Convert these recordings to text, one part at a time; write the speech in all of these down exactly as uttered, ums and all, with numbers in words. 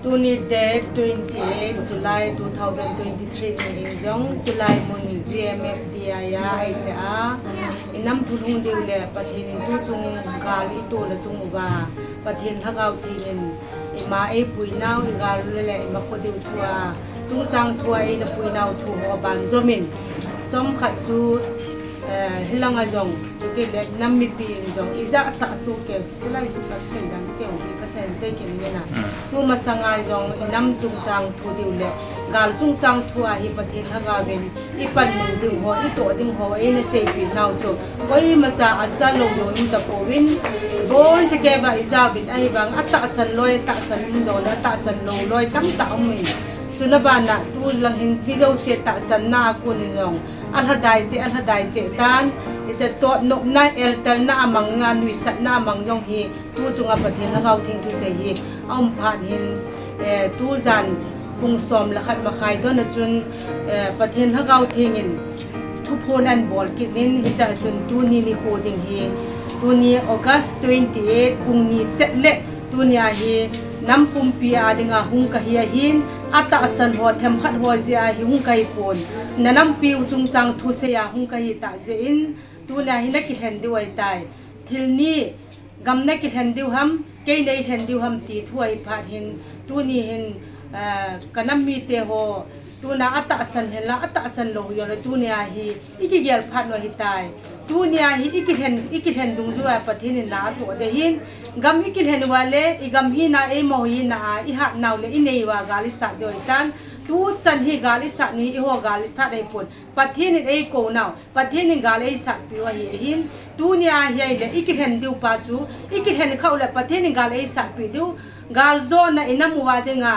Tuni date twenty-eight July two thousand twenty-three ni hin jong, July mun G M F D I a eite a, i nam thulhung diu le Pathen in tuchung gal i toh le chung uva, Pathen Lhagao Theng in ima eipui nau, i gal le le ima kho diu thu a, chungchang thu a eina pui nau thu ho ban jom in, chomkhat chu, eh, hilang a jong, chukit le nam mipi in jong, i ja sa su ke, Tulai chu ka sei dan chu kei hung kei ka sei, sei kei ni na. Hmm. Tu masanga jong i nam chungchang thu diu le gal chungchang thu a hi Pathen Lhagao in i panmun ding ho, i toh ding ho, eina seipeh nau chu koima cha asa lou jong um tapouvin, boncha kei va i jauvin, ahivang a tahsan loi, tahsan um jong le tahsan lou loi tamtah um in. Chuna bana tu lang hin mi jouse tahsanna a kon in jong a lhadai cheh, a lhadai cheh tan, i se totnopna, eltelna a mang a, nuisatna a mang jong hi, tu chunga Pathen Lhagao Theng thusei hi a um phat hin, eh, tu jan pung som le khat makhai don a chun, eh, Pathen Lhagao Theng in thuphon ahin bol kit in, hichea chun tuni nikho ding hi, tuni August twenty-eight pung ni chet le, tunia hi nam pumpi a dinga hung kahi ahin, a tahsan ho, themkhat ho jeh a hi hung kahi pon. Na nampiu chungchang thusei a hung kahi tah jeh in, tunia hi na kilhen diu ahitai. Thil ni, gam na kilhen diu ham, kei nei lhen diu ham ti thu ahi phat hin, tuni hin, ah, ka nam mite ho, tuna a tahsan hen la, a tahsan lou hi jong le tunia hi i kigel phat u ahitai. Tunia hi i kilhen, i kilhen dungjui a Pathen in la atoh ding ahin, gam i kilhen uva le, i gam hina, eima hina a, i hat nau le, i nei uva gal i sat diu ahitan. Tuchan hi gal i sat u hi, eiho gal i sat ahipon. Pathen in eikou nau, Pathen in gal eisatpiu ahi ahin, tunia hi ahile, i kilhen diu pa chu, i kilhen khah u le Pathen in gal eisatpi diu, gal jona i nam uva dinga,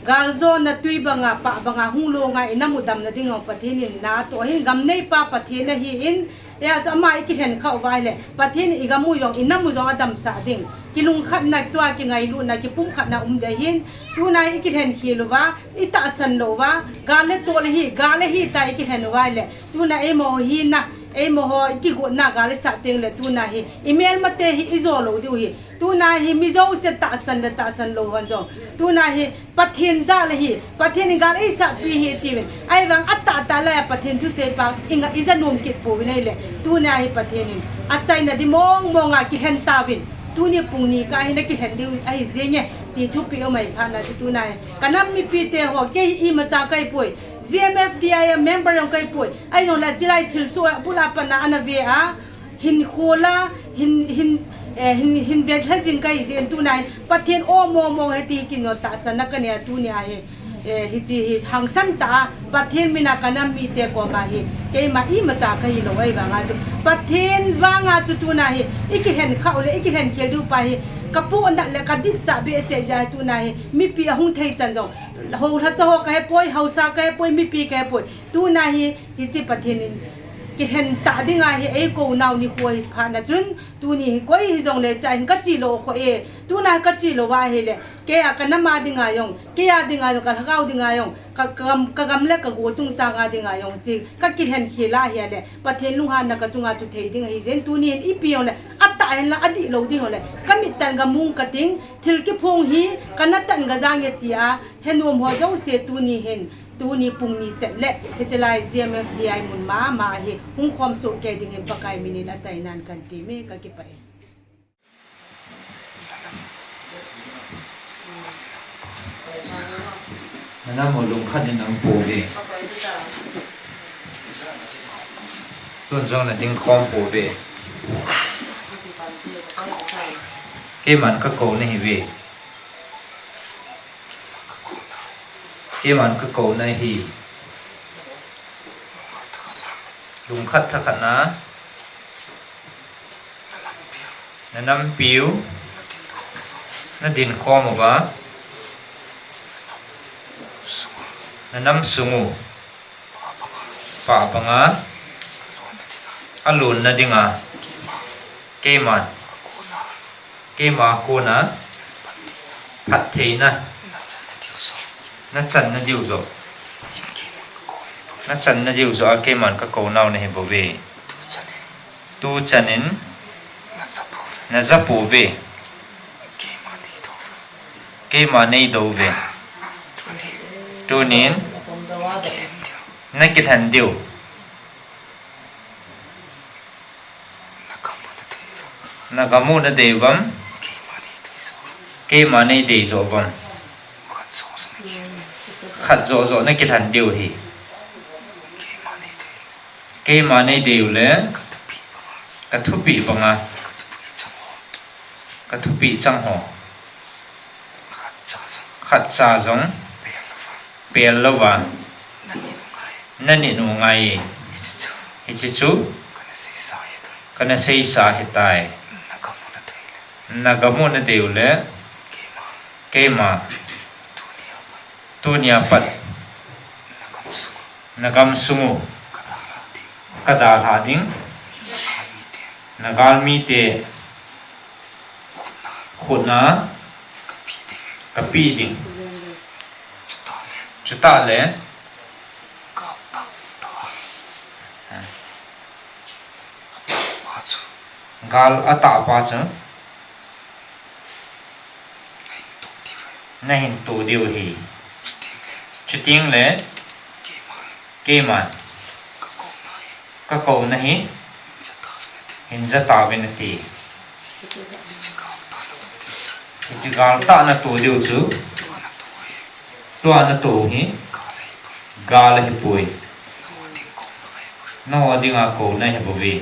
gal jona tui banga, pah banga, hung longa i nam u damna dinga Pathen in na atoh ahin, gam nei pa Pathen ahin, hia chu ama i kilhen khah uva ahile, Pathen in i gam u jong, i nam u jong adamsah ding. Kilungkhatna, tua kingailutna, kipumkhatna um ding ahin, tuna i kilhen khel uva, i tahsan lou uva, gal le toh le hi, gal le hi ta i kilhen uva ahile, tuna eima hina, eima ho i kigotna gal i sat teng le tuna hi, i melmate hi i jo lou diu hi. Tuna hi mi jouse tahsan le tahsan lou hon jong. Tuna hi Pathen jal ahi, Pathen in gal eisatpi ahi tiuvin. Ahivang a tahtah lai a Pathen thusei pa i nga i ja nom kit pouvin ahile. Tuna hi Pathen in achaina di mong mong a kilhen tauvin. Tuni pung ni kah hi na kilhen diu ahi jenge ti thupeh um ahi phat na chu tuna hi. Ka nam mipite ho, kei imacha kahi poi. G M F D I a member jong kahi poi. Ahijongle chilai thilsoh a bul a pat na ana ve a, hinkho la, hin, hin, eh, hin, hin ve lha jing kahi jeh in tuna hi Pathen o mong mong he ti hi kin jong tahsan na kanei a tunia hi, eh, hiche hi hangsan tah a Pathen mina ka nam mite koma hi keima imacha kahi lou ahivanga chu Pathen vanga chu tuna hi i kilhen khah u le i kilhen khel diu pa hi ka pohnat le ka dipchah behseh jeh a hi tuna hi mipi ahung thei chan jong, houlhacha ho kahe poi, haosa kahe poi, mipi kahe poi. Tuna hi, hiche Pathen in kilhen tah dinga hi eikou nau nikho hi phat na chun, tuni hi koi hijongle cha hin ka che lou kho e, tuna ka che lou va ahile, kei a ka nam a dinga jong, kei a dinga jong, ka lhagao dinga jong, ka, ka gam, ka gam le ka go chungchang a dinga jong, hiche ka kilhen khel a ahile, Pathen lunghanna ka chunga chu thei ding ahi jeh in, tuni hin ipi jongle, atah hen lang adih lou ding jongle, ka mit tah in ga mu ing kating, thil kiphong hi, ka na tah in ga jang e tia, henom ho jouse tuni hin, Tuni pung ni chet le, hiche lai G M F D I mun mama hi hung khom soh kei dingin Pakai minin achainan kan temme, ka kipah e. Na nam u lungkhat in um pouve. Tun jong na ding khom pouve. Keiman ka kou nahiuve. Keiman ka kou nahi. Lungkhat thakhat na. Na nampiu. Na dinkhom uva. Na nam sung u. Pah banga. Alon na dinga. Keiman. Keima kona phattheina nachan nadiu joh. Nachan nadiu joh a keiman kakou nau nahi bouve. Tuchan in naja pouve. Keima nei dou ve. Tunin. Nakilhen diu. Nagam u nadei uvam. Keima nei dei joh uvam. Khat joh joh nakilhen diu hi. Keima nei dei u le. Kathupeh banga. Kathupeh chang ho. Khatcha jong. Pel louva. Nanit u ngai. Hiche chu. Kana seisa ahitai. Nagam u nadei u le. Keima. Tunia pat. Nagam sung u. Kadalhah ding. Nagalmite. Khutna. Kapeh ding. Chutah le. Gal atahpa chu. Nahin toh diu hi. Chuteng le. Keiman. Kakouna hi. Hin jatauvin ati. Hiche gal tah natoh diu chu. Tua natoh hi. Gal ahipoi. Nangho dinga kouna ahibouve.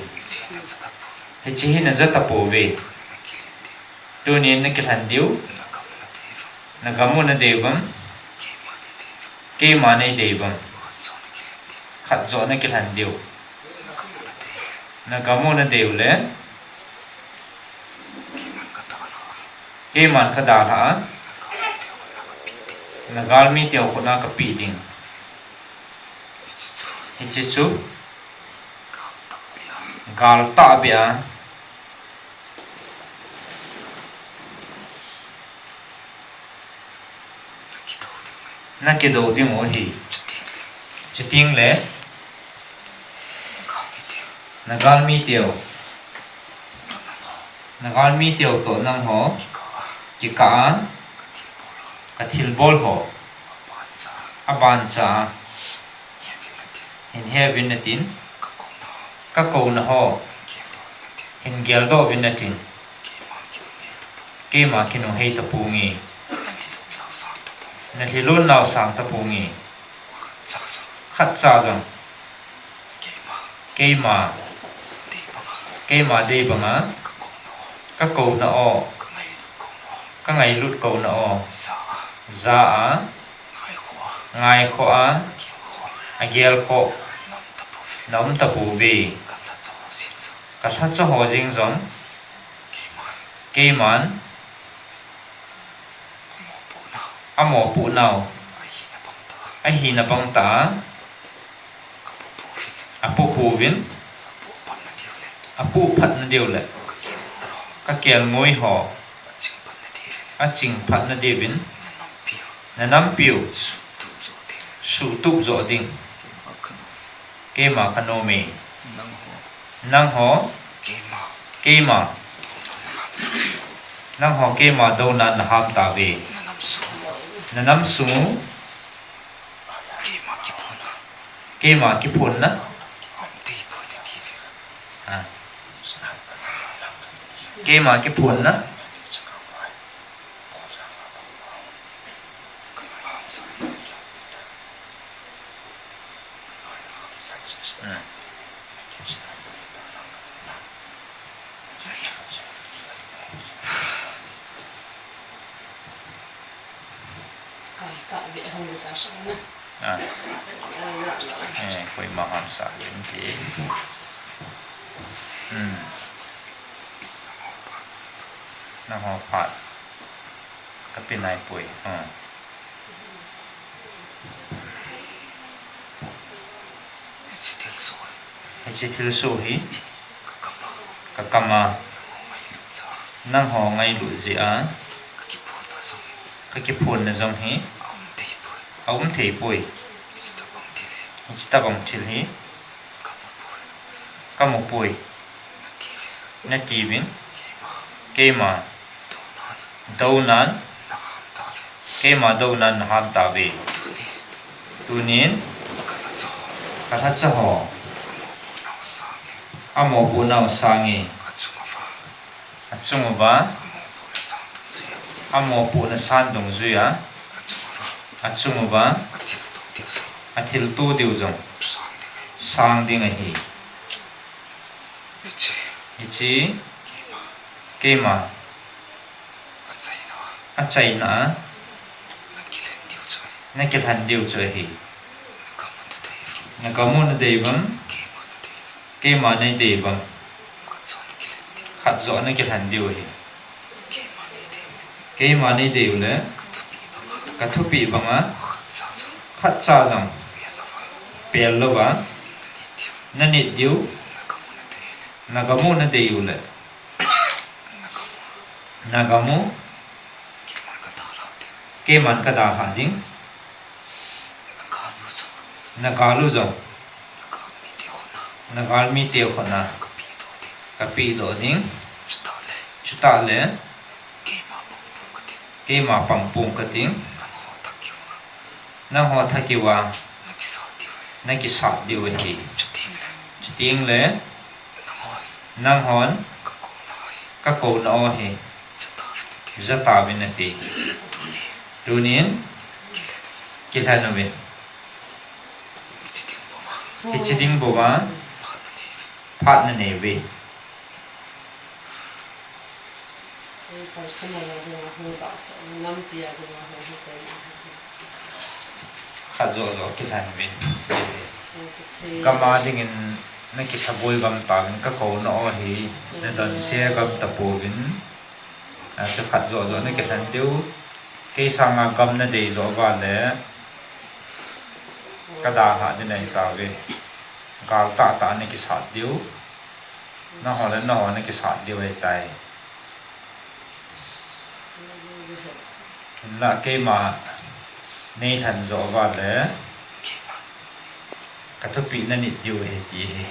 Hiche hi najatapouve. Tunin nakilhen diu. Nagam u nadei uvam. Keima nei dei uvam. Khat joh nakilhen diu. Nagam u nadei u le. Keiman kadalhah a. Nagalmite khutna kapeh ding. Hiche chu. Gal tahbeh a. Nakidou ding u ahi. Chuteng le. Nagalmiteu. Nagalmiteu toh nangho. Kikah a. Kathilbol ho. Abancha a. Hin heuvin natin. Kakouna ho. Hin geldoh uvin natin. Keima kinunghei taponge. Nalhilon nao sang taponge. Khatcha jong. Keima. Keima dei banga. Kakouna o. Kangailut kouna o. Ja a. Ngaikhoh a. Agelkhoh. Naum tapouve. Kalhacha ho jeng jong. Keiman. Amopoh nau. Ahina bang tah a. Apoh pouvin. Apoh phatna diu le. Kakelngoi ho. Aching phatna diuvin. Nanampiu. Suhtup joh ding. Keima kanome. Nangho. Keima. Nangho keima douna naham tauve. Nanam sung u. Keima kiphonna. Keima kiphonna. Koima hamsa lim ti. Nangho phat. Kape naipoi. Hiche thilsoh hi. Kakam a. Nangho ngailut jeh a. Kakiphonna jong hi. Aum theipoi. Hiche tobang thil hi. Kamupoi. Natiuvin. Keima. Dounan. Keima douna nahan tauve. Tunin, kalhacha ho, amopohnau sange, achunguva, amopohna san dungjuia, achunguva, athilto diu jong, sang ding ahi. Hiche, keima, achaina a, nakilhen diu chu ahi. Nagam u nadei uvam, keima neidei uvam. Khat joh nakilhen diu ahi. Keima neidei ule, kathupeh banga, khatcha jong, pel louva, nanit diu, nagam u nadei ule, nagam u, keiman kadalhah ding. Nagal u jong, nagalmite khutna, kapehdoh ding. Chutah le, keima pangpong kating. Nangho thak uva, nakisat diu ahi. Chutengle, nanghon, kakouna u hi, jatauvin ati. Tunin, kilhen uvin. Hiche ding bouva, phat nanei uve. Khat joh joh kilhen uvin. Gam a dingin nakisaboi gam tauvin, kakouna u hi, nadonse gam tapouvin. Hiche khat joh joh nakilhen diu. Kei sanga gam nadei joh uva le, kadalhah ding ahitauve. Gal tahtah nakisat diu. Nangho le nangho nakisat diu ahitai. Hinla keima neilhen joh uva le, kathupeh nanit diu ahi ti ahi.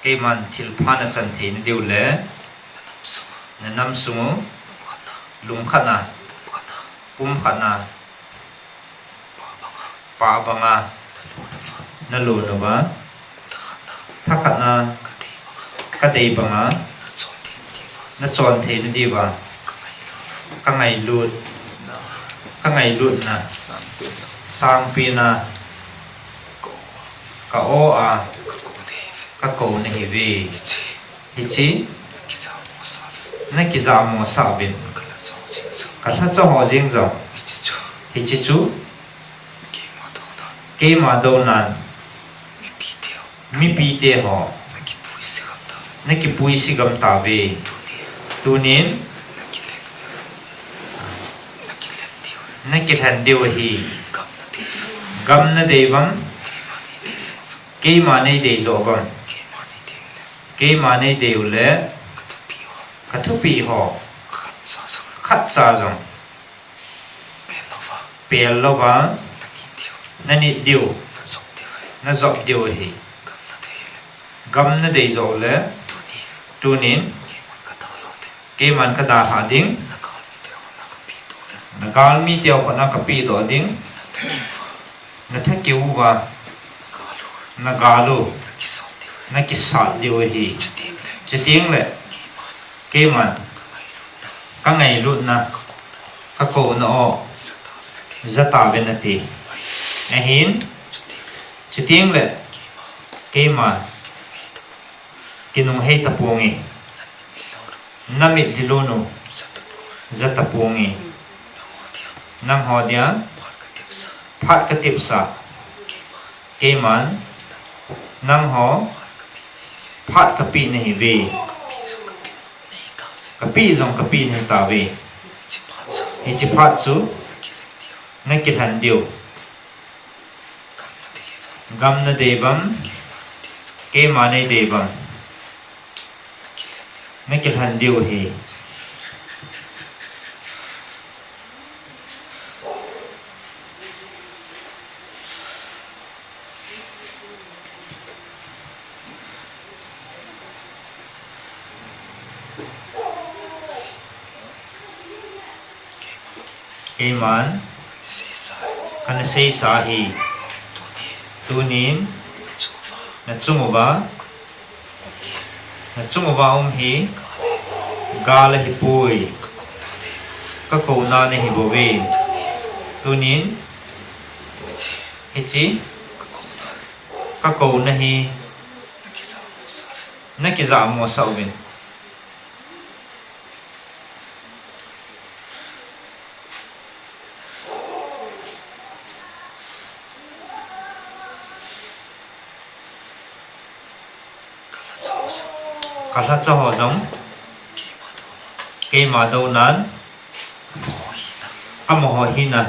Keiman thilpha nachan theina diu le, nanam sung u, lungkhatna, pumkhatna, pah banga, nalon uva, thakhatna, kadei banga, nachon theina diuva, kangailut, kangailutna, sangpena, ka-o a, kakou nahiuve. Hiche, nakijamosah uvin. Kalhacha ho jeng jong, hiche chu, keima dounan, mipite ho, nakipuise gam tauve. Tunin, nakilhen diu ahi. Gam nadei uvam, keima neidei joh uvam. Keima neidei ule, kathupeh ho, khatcha jong, pel louva, nanit diu, najop diu ahi. Gam nadei joh ule, tunin, keiman kadalhah ding. Nagalmite khutna kapehdoh ding. Nathak uva, nagal u, nakisat diu ahi. Chutengle, keiman, kangailutna, kakouna u, jatauvin ati. Ahin, chutengle, keima, kinunghei taponge. Namitlhi lon u, jataponge. Nangho dia, phat katepsah. Keiman, nangho, phat kapeh nahiuve. Kapeh jong kapeh nahitauve. Hiche phat chu, nakilhen diu. Gam nadei uvam, keima neidei uvam. Nakilhen diu ahi. Keiman kana seisa hi, tunin nachung uva, nachung uva um hi gal ahipoi. Kakouna nahi bouve. Tunin hiche kakouna hi nakijah mosah uvin. Kalhacha ho jong keima dounan, amaho hina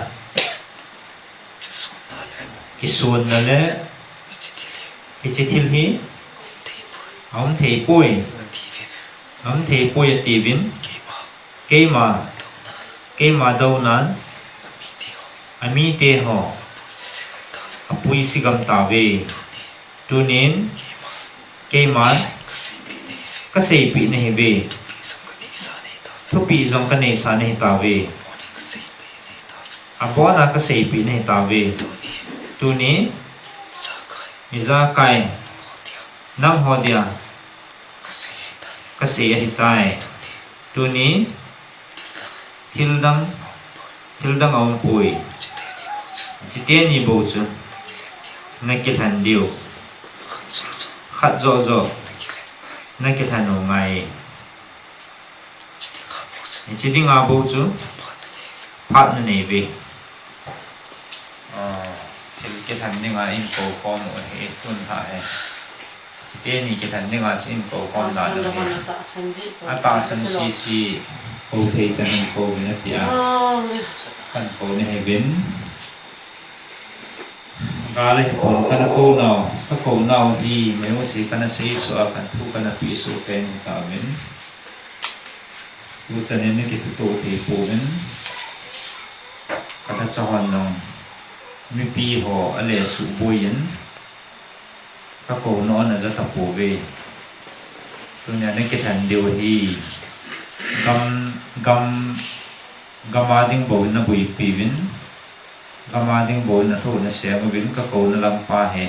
kisonna le hiche thil hi aum theipoi, aum theipoi atiuvin. Keima, keima dounan amite ho apuisi gam tauve. Tunin keiman kaseipeh nahiuve. Thupeh jong kaneisa nahitauve. Abona kaseipeh nahitauve. Tuni ijakai nangho dia kasei ahitai. Tuni thildang, thildang aumpoi. Hiche teni bou chu nakilhen diu, khat joh joh nakilhen u ngai. Hiche dinga bou chu phatna neiuve. Thil kilhen dinga inkoukhom u ahi, tun lha hi. Hiche teni kilhen dinga chu inkoukhom dan ahi. Atahsan sese, kou thei chan in kou uvin atia, kakou nahiuvin. Gal ahipon, kana kounau, kakounau hi meihouse kana seisuh a, kana thu kana pehsuh pen hitauvin. Tuchan in nakithutoh theipouvin. Kalhacha hon jong mipi ho alesuh boiyin kakouna ana ja tapouve. Tunia nakilhen diu hi gam, gam, gam a ding bouvin naboipiuvin, gam a ding bouvin alhoh nasem uvin, kakouna lampa hi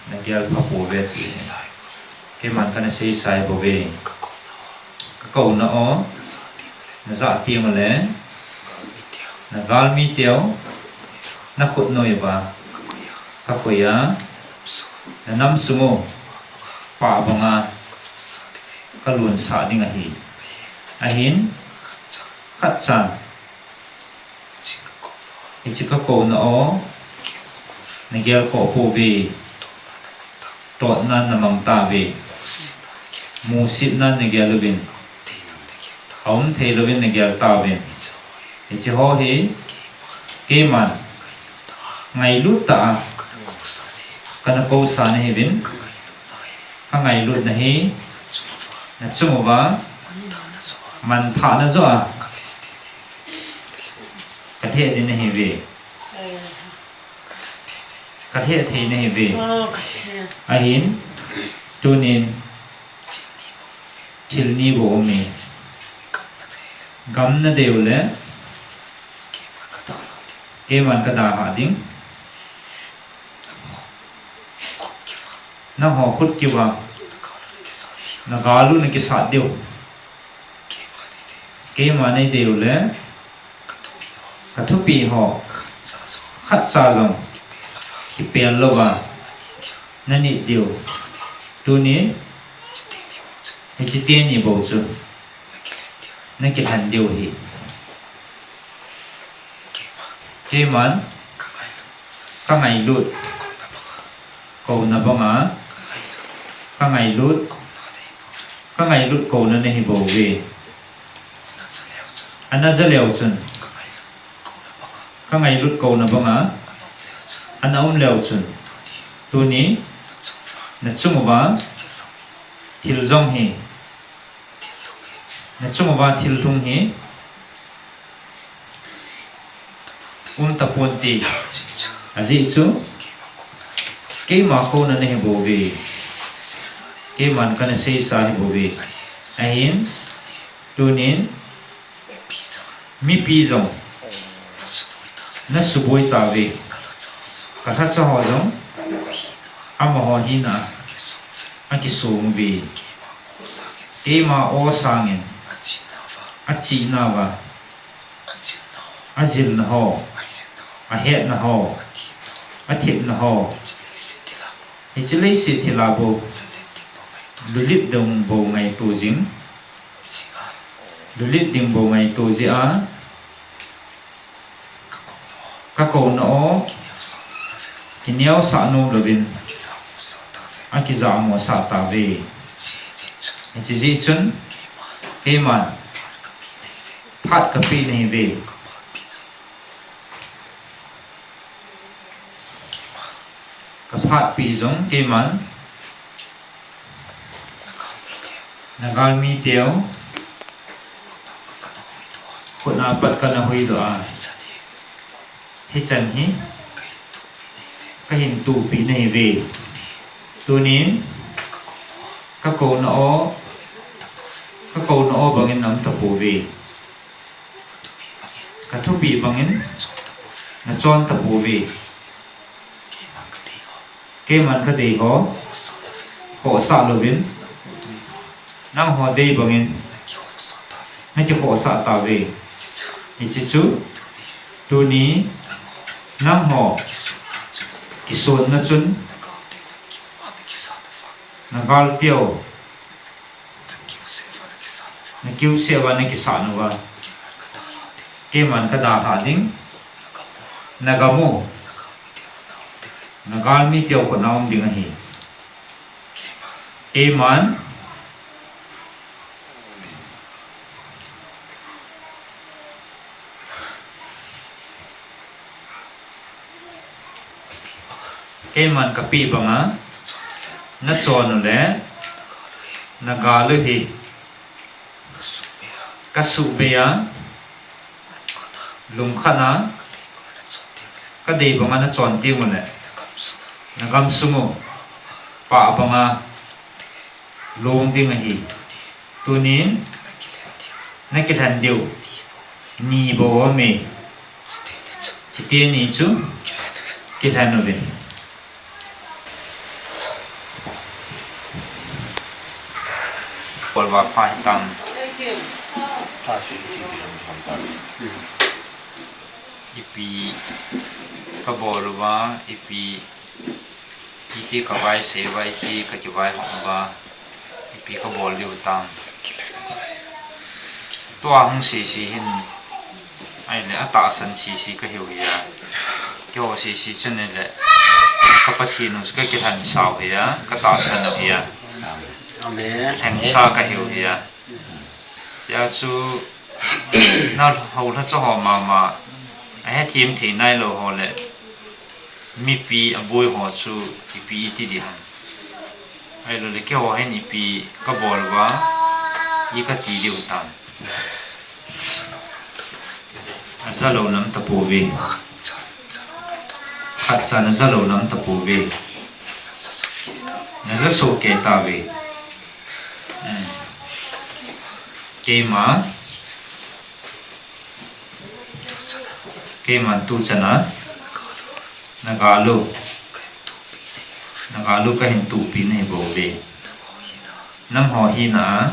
nagel phapouve ti keiman kana seisai bouve. Kakouna o najah tengule nagalmi teu nakhut noiuva kakoi a, nanam sung u pah banga kalunsah ding ahi. Ahin khatcha hiche kakouna o nagel koh pouve. Totna namang tauve. Musitna nagel uvin, aum theilouvin nagel tauvin. Hiche ho hi keiman ngailut tah a kana kousa nahiuvin. Kangailutna hi nachung uva manthahna joh a kalheh ding nahiuve. Kalheh thei nahiuve. Ahin tunin thil ni bou aume. Gam nadeiu le keiman kadalhah ding. Nangho khut keu a nagal u nakisat diu. Keima neideiu le kathupeh ho khatcha jong kipel louva nanit diu. Tuni hiche teni bou chu nakilhen diu ahi. Keiman kangailut kouna banga kangailut, kangailut kouna nahi bouve. Ana ja leu chun, kangailut kouna banga ana um leu chun, tuni nachung uva thil jong hi, nachung uva thil lhung hi um taponte. Ajeh chu keima kouna nahi bouve. Keiman kana seisa ahi bouve. Ahin tunin Mipi jong nasuboi tauve. Kalhacha ho jong amaho hina akisong uve. Keima o sangin achinauva, ajilna ho, ahetna ho, athepna ho, hiche leiset thil a bou lulip ding bou ngaito jing, lulip ding bou ngaito jeh a, kakouna o kineosah nom louvin akijamosah tauve. Hiche jeh chun keiman phat kapeh nahiuve. Kaphatpeh jong keiman nagalmiteu khut a pat kana huidoh a, hichan hi kahin tohpeh nahiuve. Tunin kakouna o, kakouna o bangin naum tapouve. Kathupeh bangin nachon tapouve. Keiman kadeiho khohsah louvin, nangho dei bangin nakikhohsah tauve. Hiche chu tuni nangho kisonna chun nagalteu nakiuseh uva nakisah nauva, keiman kadalhah ding. Nagam u, nagalmiteu khut a um ding ahi. Keiman keiman kapeh banga nachon u le nagal u hi kasuhbei a, lungkhat a, kadei banga nachon teng ule nagamsung u pah banga long ding ahi. Tunin nakilhen diu ni bou aume. Chuteni chu kilhen uvin. Kolva pha hitam. Ipi kabol uva, ipi, iti kavaisei uva, iti kakivaihom uva, ipi kabol diu tam. Tua hung sese hin, ahile atahsan sese kahiu hia. Keiho sese chun ahile ka Pathen u chu kakilhensau hia, katahsan u hia. Lhengsa kahiu hia. Hijeh chun nahoulhacha ho mama, ahethem thei nailou ho le mipi aboi ho chu ipi iti ding ham? Ahiloule keiho hin ipi kabol uva, i kati diu tam? Ajalou nam tapouve. Khatcha najalou nam tapouve. Naja sohkei tauve. Keima, keiman tuchana nagal u, nagal u kahin tohpeh nahi bouve. Nangho hina a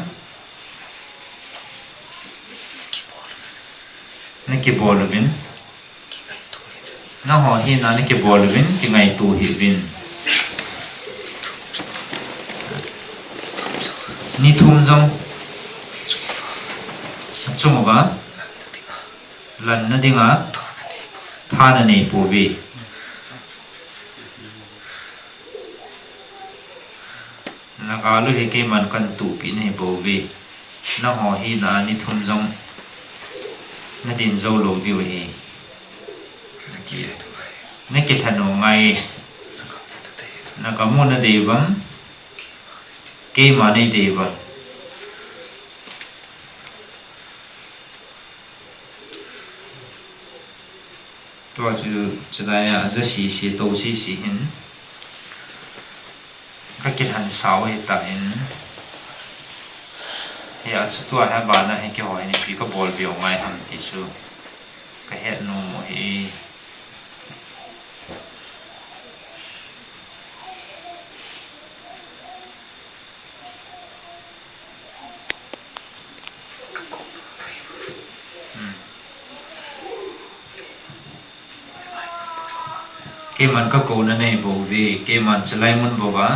nakibol uvin, nangho hina nakibol uvin kingaito hih uvin. Ni thum jong achung uva lanna dinga tha nanei pouve. Nagal u hi keiman kahin tohpeh nahi bouve. Nangho hina a ni thum jong nadin jou lou diu ahi. Nakilhen u ngai. Nagam u nadei uvam, keima neidei uvam? Tua chu chulai a aja sese, tou sese hin kakilhensau ahitan, Hiche tua hi abana hi keiho hin ipi kabol beu ngai ham ti chu kahet nom u hi. Keiman kakouna nei bouve, keiman chulai mun bouva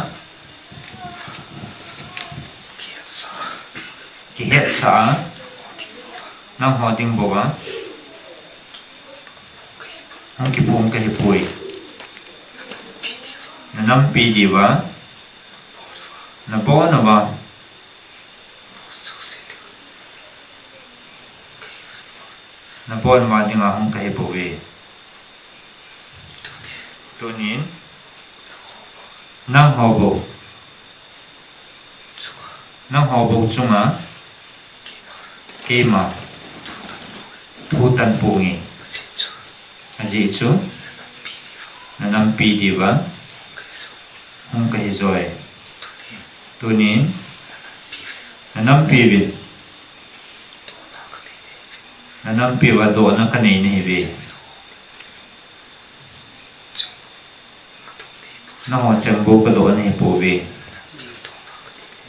kihetsah a, nangho ding bouva hung kiphong kahipoi. Nanampi diuva, nabonauva, nabonauva dinga hung kahibouve. Tunin nangho bou, nangho bou chunga keima thutan ponge. Ajeh chu nanampi diuva hung kahijoi. Tunin nanampiuvin, nanampiuva dohna kanei nahiuve. Nangho cheng bou kadoh nahipouve.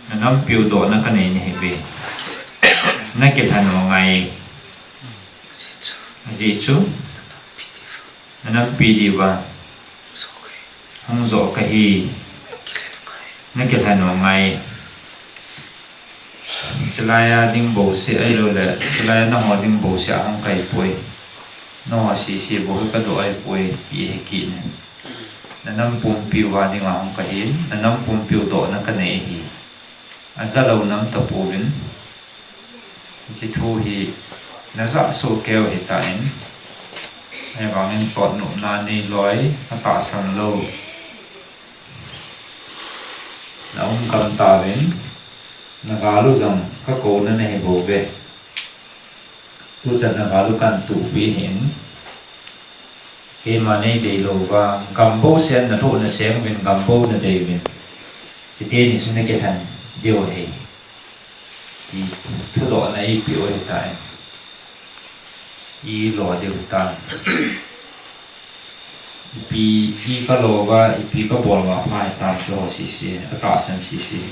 Nanampiu dohna kanei nahiuve. Nakilhen u ngai. Ajeh chu nanampi diuva hung joh kahi. Nakilhen u ngai. Chulaiya ding bouseh ahiloule chulaiya nangho ding bouseh a hung kahipoi. Nangho sese bou hi kadoh ahipoi ti ahi kit in. Nanam pumpiuva dinga hung kahin, nanam pumpiu dohna kanei ahi. Ajalou nam tapouvin, hiche thu hi najah soh keu ahitan, ahivangin totnopna neilou, atahsan lou naum gam tauvin, nagal u jong kakouna nahibouve. Tuchan nagal u kantuhpeh in, keima neideilouva gam bouseh a nalhuh naseng uvin, gam bou nadei uvin, chuteni chu nakilhen diu ahi, ti thudohna eipeh u ahitai. Ilo diu ahitai. Ipi, i kalouva, ipi kabol uva pha hitam, keiho sese, atahsan sese.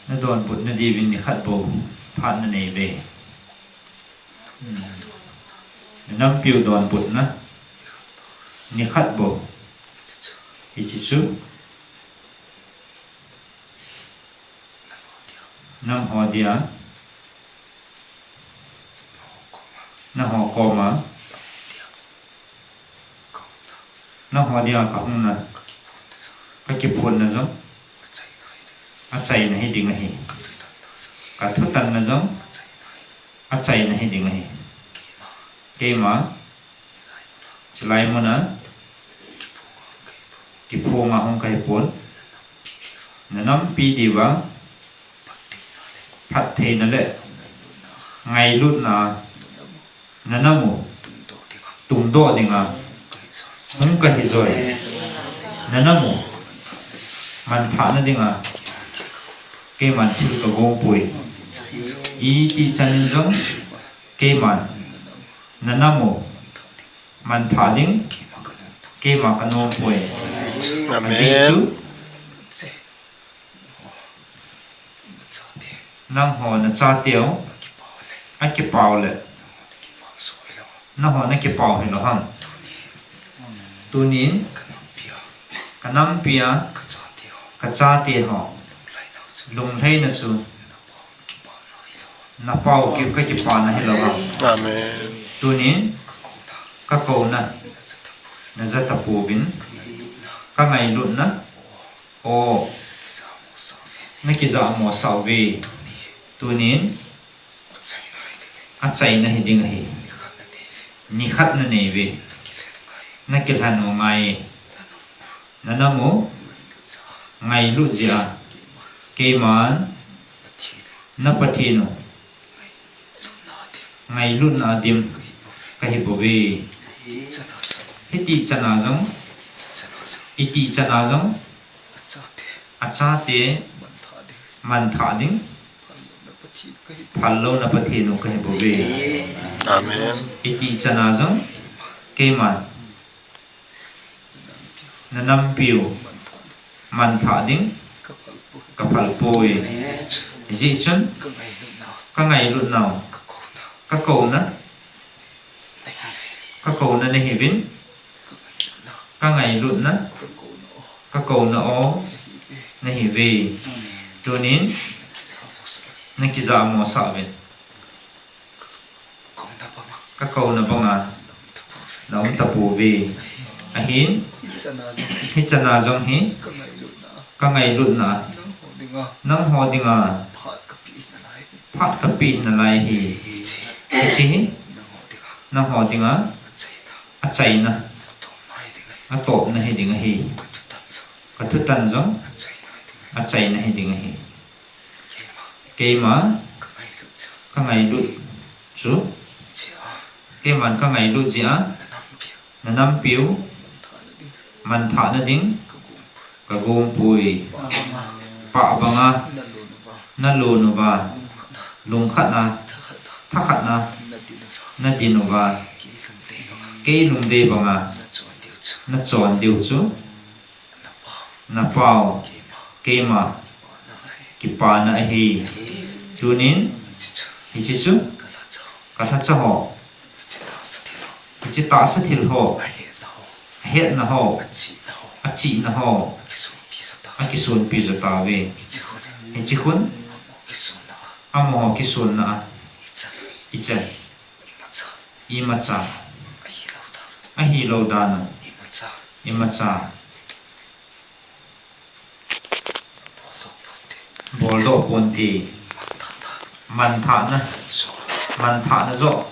Nadonbutna diuvin nikhat bou phat naneiuve. Nanampiu donbutna nikhat bou. Hiche chu nangho dia, nangho koma nangho dia kahungna, kakiphonna jong achaina hiding ahi. Kathutanna jong achaina hiding ahi. Keima chulai muna kiphonga hung kahipon. Nanampi diuva phattheina le ngailutna nanamu tungdoh dinga hung kahijoi. Nanamu manthahna dinga keiman thil kagongpoi. Iti chanin jong keiman nanamu manthah ding keima kanompoi. Ajeh chu nangho nachateu akipau le nangho nakipau hilou ham? Tunin kanampia kachateho lunglhaina chu napau kakipana hilou ham? Tunin kakouna najatapouvin, kangailutna o nakijahmosah uve. Tunin achaina hiding ahi. Nikhat naneiuve. Nakilhen u ngai. Nanamu ngailut jeh a keiman na Pathen u ngailutna a dim kahi bouve. Hiti chana jong, iti chana jong, achate manthah ding phallouna Pathen u kahi bouve. Amen. Iti chana jong, keiman nanampiu manthah ding kaphal poi. Hijeh chun kangailutnau, kakouna, kakouna nahiuvin, kangailutna, kakouna o nahiuve. Tunin nakijamo sah uvin. Kakouna banga naum tapouve. Ahin, hichana jong hi kangailutna, nangho dinga phat kapeh nalai hi. Hiche hi nangho dinga achaina, atopna hiding ahi. Kathutan jong achaina hiding ahi. Keima kangailut chu, keiman kangailut jeh a nanampiu manthahna ding kagompui. Pah banga nalon uva, lungkhatna, thakhatna nadin uva, kei lungdei banga nachon diu chu napao, keima kipana ahi. Tunin hiche chu kalhacha ho, hiche tahsa thil ho, ahetna ho, achihna ho akisonpi jo tauve. Hiche khun amaho kisonna a ichan, imacha ahilou dan u, imacha boldoh ponte, manthahna, manthahna joh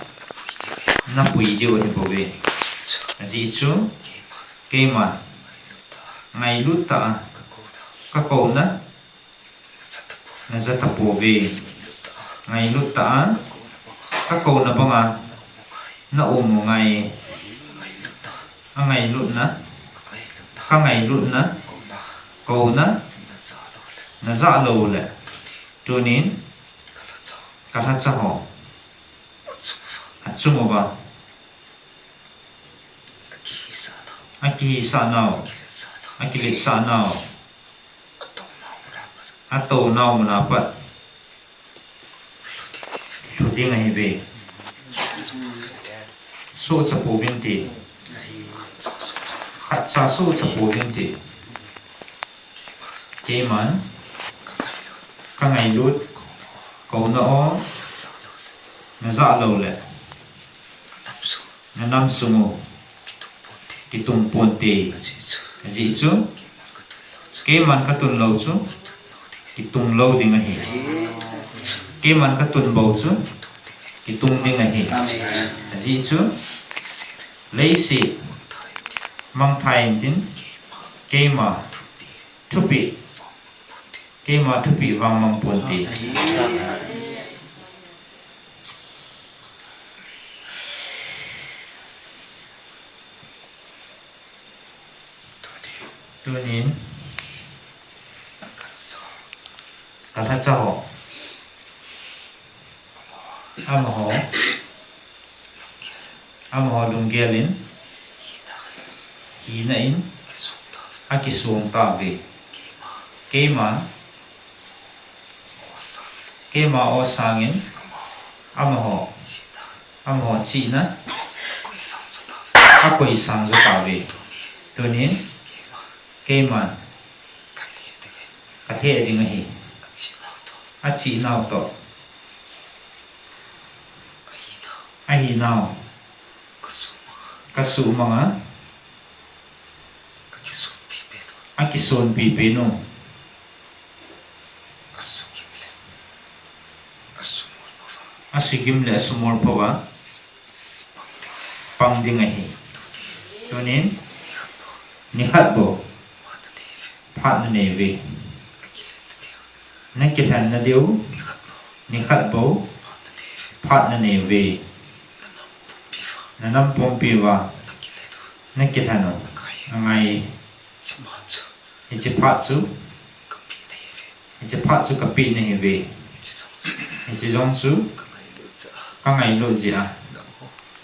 napui diu ahi bouve. Ajeh chu keiman ngailut tah a kakouna naja tapouve. Ngailut tah a kakouna banga naum u ngai. Angailutna, kangailutna kouna najah loule, tunin kalhacha ho achung uva akihisah nau, akiletsah nau, atounau muna pat lhu ding ahiuve. Sohcha pouvinte, khatcha sohcha pouvinte. Keiman kangailut kouna o najah loule nanam sung u kitung ponte. Ajeh chu keiman katun lou chu kitung lou ding ahi. Keiman katun bou chu kitung ding ahi. Ajeh chu leiset mangthah intin keima thupeh, keima thupeh vang mang ponte. Tunin kalhacha ho, amaho, amaho lunggel in hina in akisong tauve. Keima keima o sangin amaho, amaho chihna akoisang jo tauve. Tunin keiman kalheh ding ahi. Achihnau toh ahinau kasuhmanga akisonpi pen u, asugim le asumol pouva pang ding ahi. Tunin nikhat bou phat nanei uve. Nakilhenna diu nikhat bou phat nanei uve. Nanam pumpi uva nakilhen u angai. Hiche phat chu, hiche phat chu kapeh nahiuve. Hiche jong chu kangailut jeh a,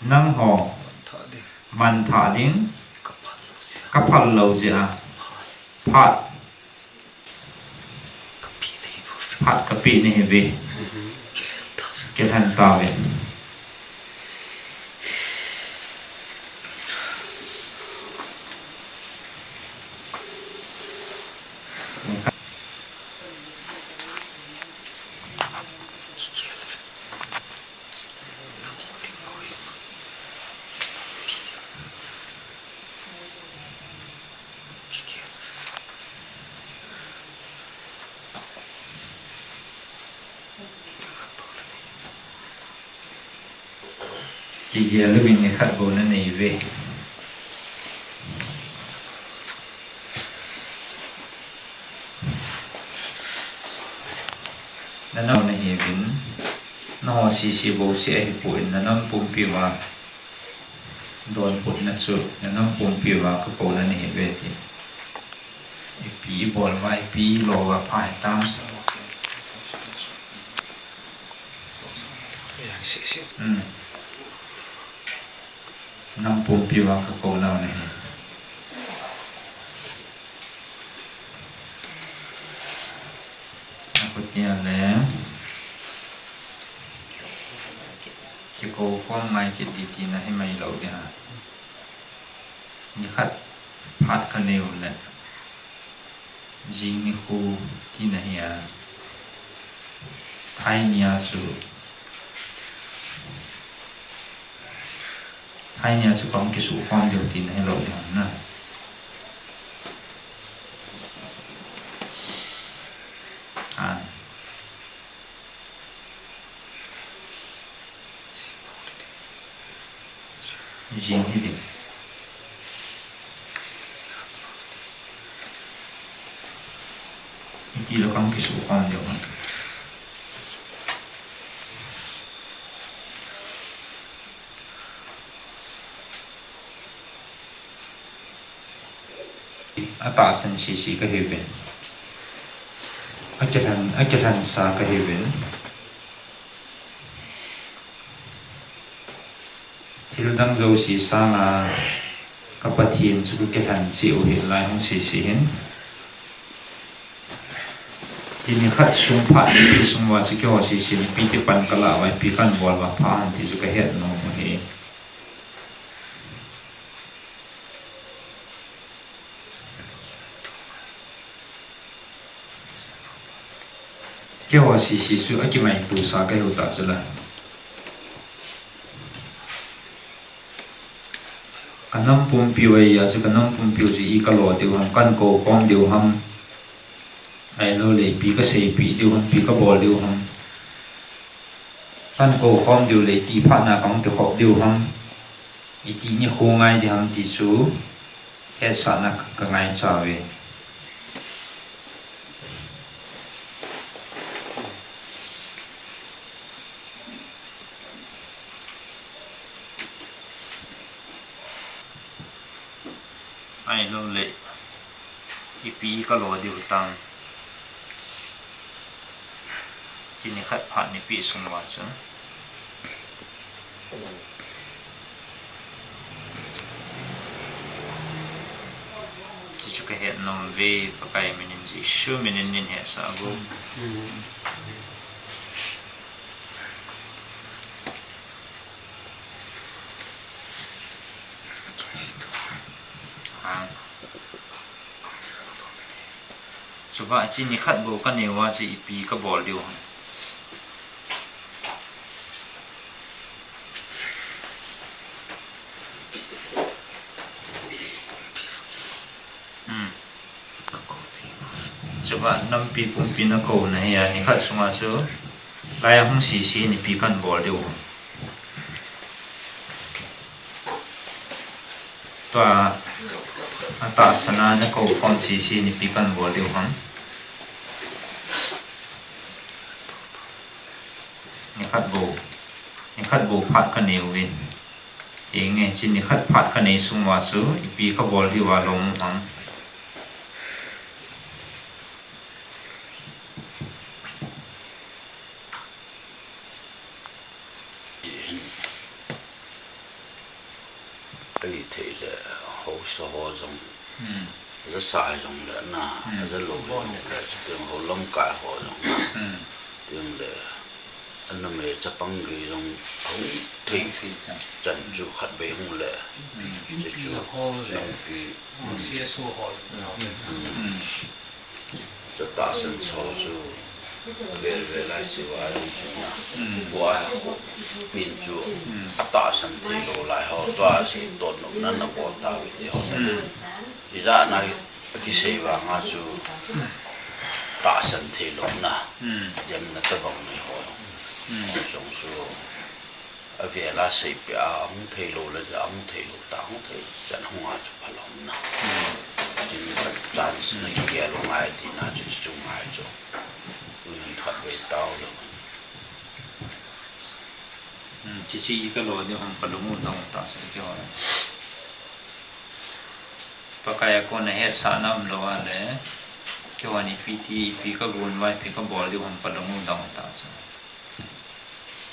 nangho manthah ding kaphal lou jeh a, phat phat kapeh nahiuve. Kilhen tauve. Kigel louvin nikhat bou nanei uve. Nanam nahiuvin, nangho sese bouseh ahipon, nanam pumpi uva donbutna chu, nanam pumpi uva kakouna nahiuve ti. Ipi ibol uva, ipi ilo uva pha hitam. Hmm. Nam pumpi uva kakounau ahi. Akhutia le kikou khom ngai kit ding tina himailou ding ham. Nikhat phat kanei u le jing nikho tina hi a, thai nia chu, thai nia chu kahung kisuh khom diu tina hilou ding ham na. A. Jing hi ding. Iti lo kahung kisuh khom diu ham. Atahsan sese kahiuvin. Akilhen, akilhensa kahiuvin. Thil dang jouse sanga ka Pathen chu kakilhen cheh u hi lai hung sese hin. Ti nikhat sung phat nipi sung uva chu keiho sese nipi te pan kalah uva ipi kahin bol uva pha ham ti chu kahet nom u ahi. Keiho sese chu akimaitosa kahiu ta chula. Ka nam pumpiu ahi a chu, ka nam pumpiu chu i kalo diu ham, kahin kou khom diu ham. Ahilou le ipi kaseipeh diu ham, ipi kabol diu ham. Kahin kou khom diu le iti phat na kahung kikhop diu ham. Iti nikho ngai ding ham ti chu hetsahna ka, kangaicha uve. Ahilou le ipi kalo diu tam. Chu nikhat phat nipi sung uva chu. Chu chu kahet nom uve, Pakai min in, Jesu min in, nin hetsah uvo. Chuba chu nikhat bou kanei uva chu ipi kabol diu ham. Hmm. Chuba nampi pumpi nakouna hi a, nikhat sunga chu lai a hung sese nipi kahin bol diu ham. Tua, atahsan a nakou khom sese nipi kahin bol diu ham. Nikhat bou, nikhat bou phat kanei uve. Hinge, chini khat phat kanei sung uva chu ipi kabol diu alom u ham. Ahi thei le, haosa ho jong, hmm, aja sa jong le na, hmm, aja lou jong le, chuteng ho lamkai ho jong na, hmm, chuteng le, anamei chapang gei jong ahung thei, thei chan, chan chu khatvei hung le, hmm, chuchu, ho le, lampi, hmm, C S O ho le, hmm. Hmm. Chu tahsan so chu vel vel lai chu a jong chu na. Mm. Tua khu min chu, mm, atahsan thei lou lai ho, tua si tot nop na na bol ta vi ti ho. Mm. Ijat na kisei vang a chu tahsan thei lou na. Mm. Jam na tabang nei ho. Mm. Jong chu. Avel a seipeh a, ahung thei lou le, ahung thei lou ta, ahung thei chan hung a chu phalom na. Hmm. Chin chance na kigel u ngai tina chu, chu ngai chu. Uin khatvei tao lou. Hmm, chuche hi kalo diu ham kalung u dong tah se keiho. Pakai a kona hetsahna umlou a le, keiho ni ipi ti, ipi kagon uva, ipi kabol diu ham kalung u dong tah se.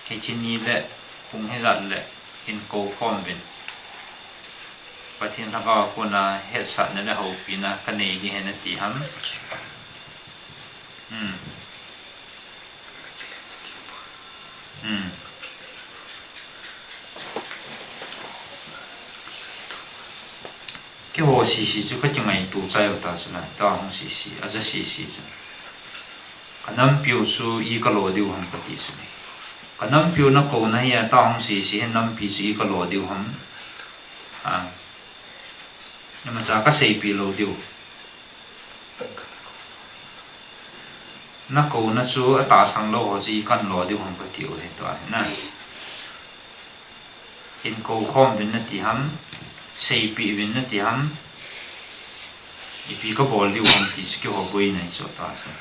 Hiche ni le, pung hijat le, hin kou khom uvin. Pathen Lhagao a kona hetsahna le houpina kanei ding ahi nati ham. Hmm. Hmm. Keiho sese chu kakingaito chai u ta chu na, tahung sese, aja sese chu. Kanampiu chu i kalo diu ham kati chu. Kanampiu nakouna hi a tahung sese hi nampi chu i kalo diu ham. A. Imacha kaseipeh lou diu. Nakouna chu atahsan lou ho chu i kan lo diu ham kati u hi tua hi na. Hin kou khom uvin nati ham, seipeh uvin nati ham, ipi kabol diu ham ti chu keiho boina ahi chu ta chu.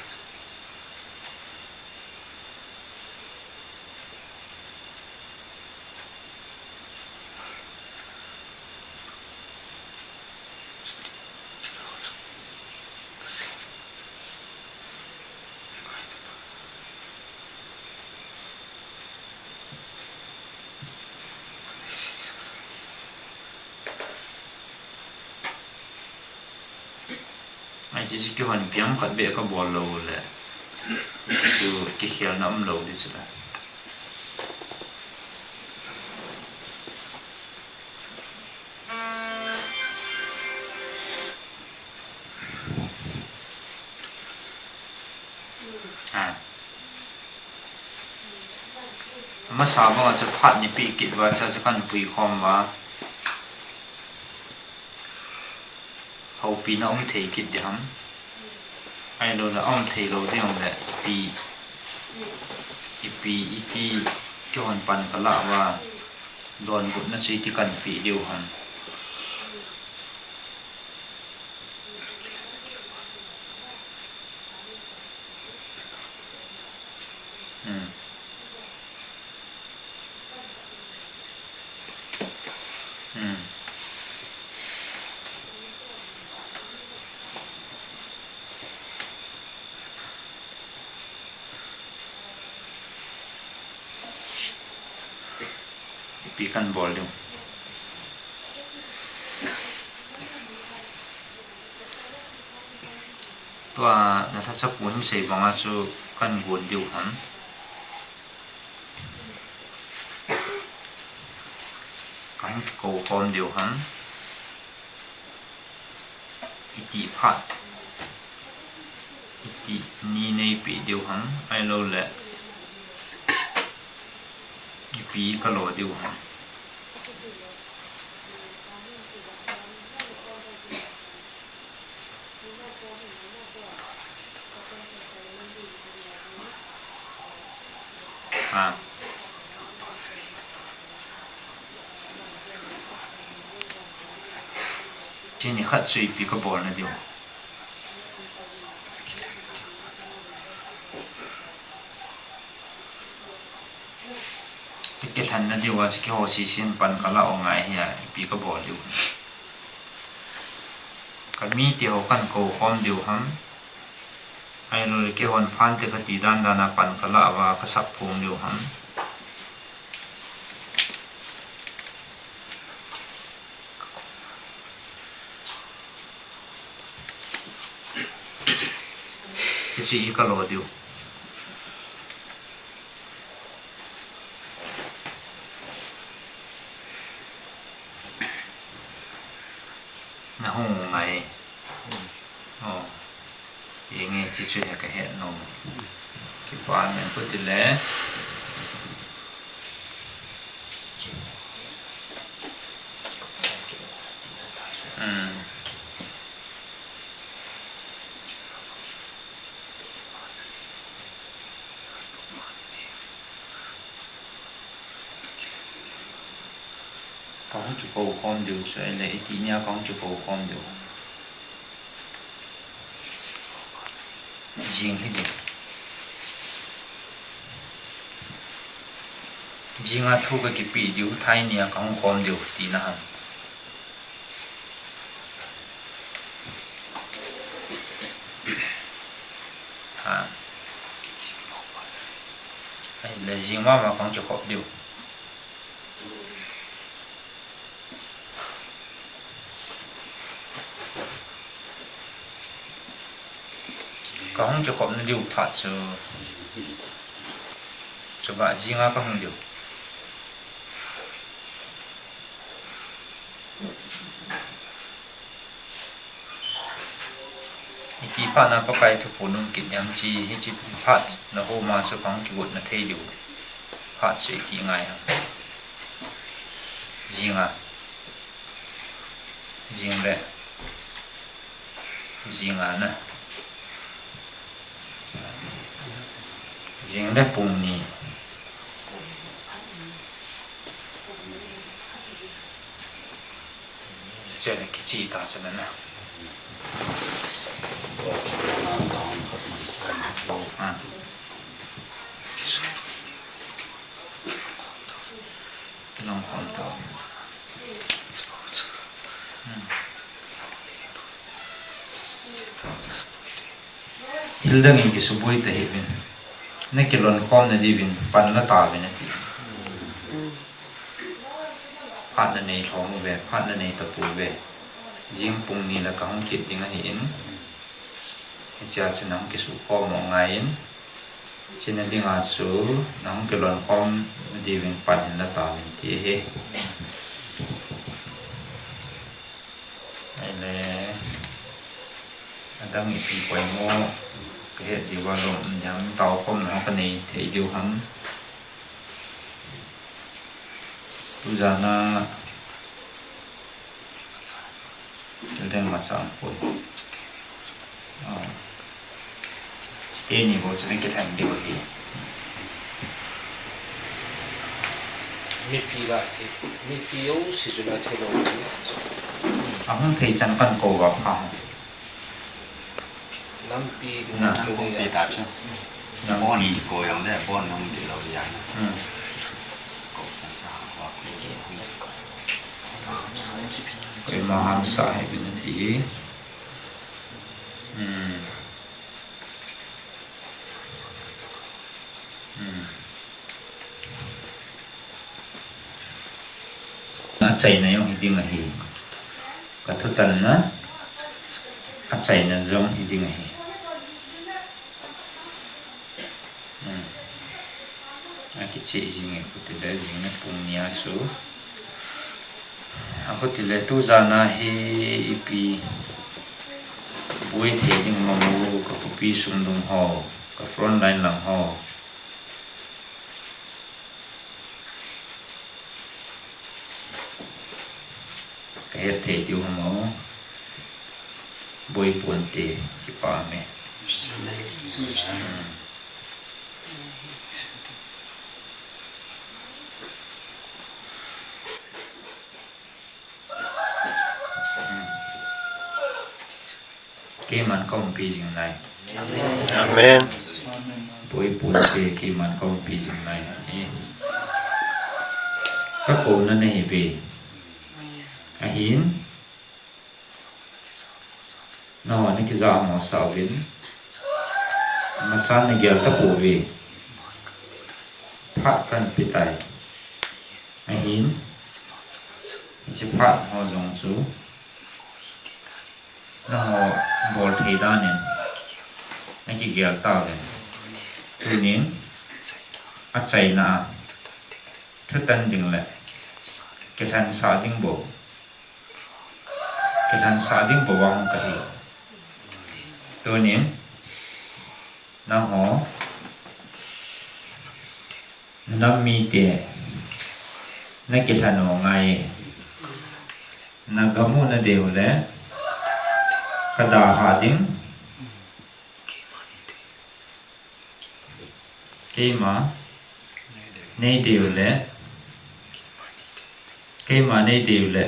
Ai, chuche chu keihon piang khat beh kabol lou le, chu kikhelna umlou di chu le. A. Amasa banga chu phat ni peh kit uva chu, chu kan pui khom uva. Houpina um thei kit di ham. Ahilou le, um thei lou di ham le, ipi, ipi, iti, keihon pan kalah uva. Donbutna chu iti kan peh diu ham. Hmm. Hmm. Ipi kan bol diu. Tua na lhacha pun sei banga chu kan gon diu ham. Kan kikou khom diu ham. Iti phat, iti ni neipeh diu ham, ahilou le, ipi kalo diu ham. A. Chuni khat chu ipi kabolna diu. Kilhen na diu a, chu keiho sesen pan kala u ngai hi a, ipi kabol diu. Ka mite ho kahin kou khom diu ham. Ahilou le keihon phante kati dan dan a pan kala uva kasap phong diu ham. Chuche hi kalo diu. Nahung ngai. Oh. Inge chuche hi kahet nom. Kipa min khuti le. Hmm. Kahung kikou khom diu chu ahile, iti nia kahung kikou khom diu. Jing hi diu. Jinga thu kakipeh diu, thai nia kahung khom diu, tina ham. Ha. Ahile jing mama kahung kikhop diu. Kahung kikhopna diu phat chu, chuba jinga kahung diu. Iti phat na Pakai thu phon um kit ding ham, hiche phat na homa chu kahung kigotna thei diu phat chu iti ngai ham. Jinga. Jing le. Jinga na. Jing le pung ni. Chele kiche ta chele na. Ah. Kilong khom tau. Hmm. Thil dang in kisuboi ta hih uvin. Na kilon khom na diuvin, pan la tauvin ati. Phat na nei lhom uve, phat na nei tapo uve. Jing pung ni la kahung kit ding ahin. Hichea chu nahung kisukhom u ngai in. Chuna dinga chu nahung kilon khom diuvin pan hin la tauvin ti ahi. Ahile, adang ipi poimo kahet diu va lom um ding ham, taokhomna ho kanei thei diu ham. Tujan a, thil dang imacha um poi. Ah. Chuteni bou chu na kilhen diu ahi. Mipi la thei, mipi jouse chu la thei lou. Ahung thei chan kakou va pha. Nampi ding na. Nampi ta chu. Nampi. Bon kou jong le, bon hung dih lou jeh a. Hmm. Kou chan cha va kou. Koima hamsa hih uvin ati. Hmm. Hmm. Achaina jong hi ding ahi. Ka thutanna, achaina jong hi ding ahi. Hmm. Akicheh jing e, khuti le jing e pung ni a chu. Akhuti le tujan a hi ipi boi thei ding ham o, ka khopi sung lung ho, ka front line lang ho. Ka het thei diu ham o. Boi ponte, kipa me. Hmm. Keiman kaumpi jing nai. Amen. Boi ponte keiman kaumpi jing nai. Eh. Kakou na nahi ve. Ahin, nangho nakijah mosah uvin, nachan nagel tapouve. Phat kahin petai. Ahin, hiche phat ho jong chu nangho bol thei danin nakigel tauve. Tunin achaina a thutan ding le kilhansah ding bou, kilhansah ding bou vang kahi. Tunin nangho, nanam mite nakilhan u ngai. Nagam u nadei u le kadalhah ding. Keima neidei u le, keima neidei u le,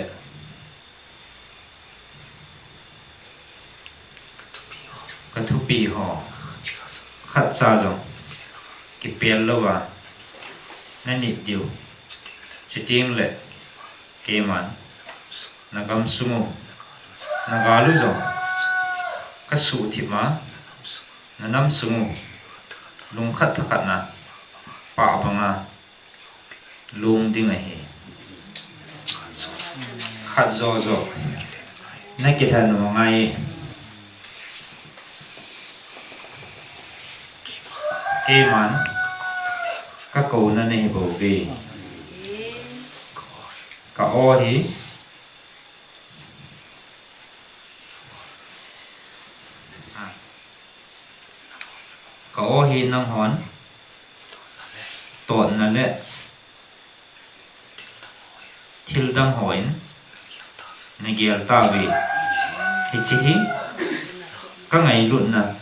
kathupi ho khatcha jong kipel louva nanit diu. Chutengle keiman nagam sung u, nagal u jong kasuhthip a, nanam sung u lungkhat thakhat na pah banga lung ding ahi. Khat joh joh nakilhan u ngai. Keiman kakouna nahi bouve. Ka-o hi, ka-o hi nanghon totna le thildang hon nagel tauve. Hiche hi kangailutna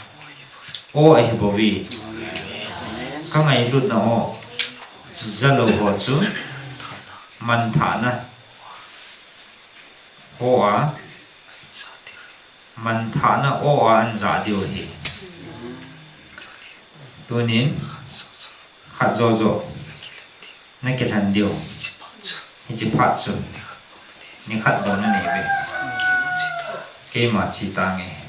o ahibouve. Kangailutna o jalou ho chu manthahna o a, manthahna o a anjah diu ahi. Tunin khat joh joh nakilhan diu. Hiche phat chu nikhat bou nanei uve. Keima che tange.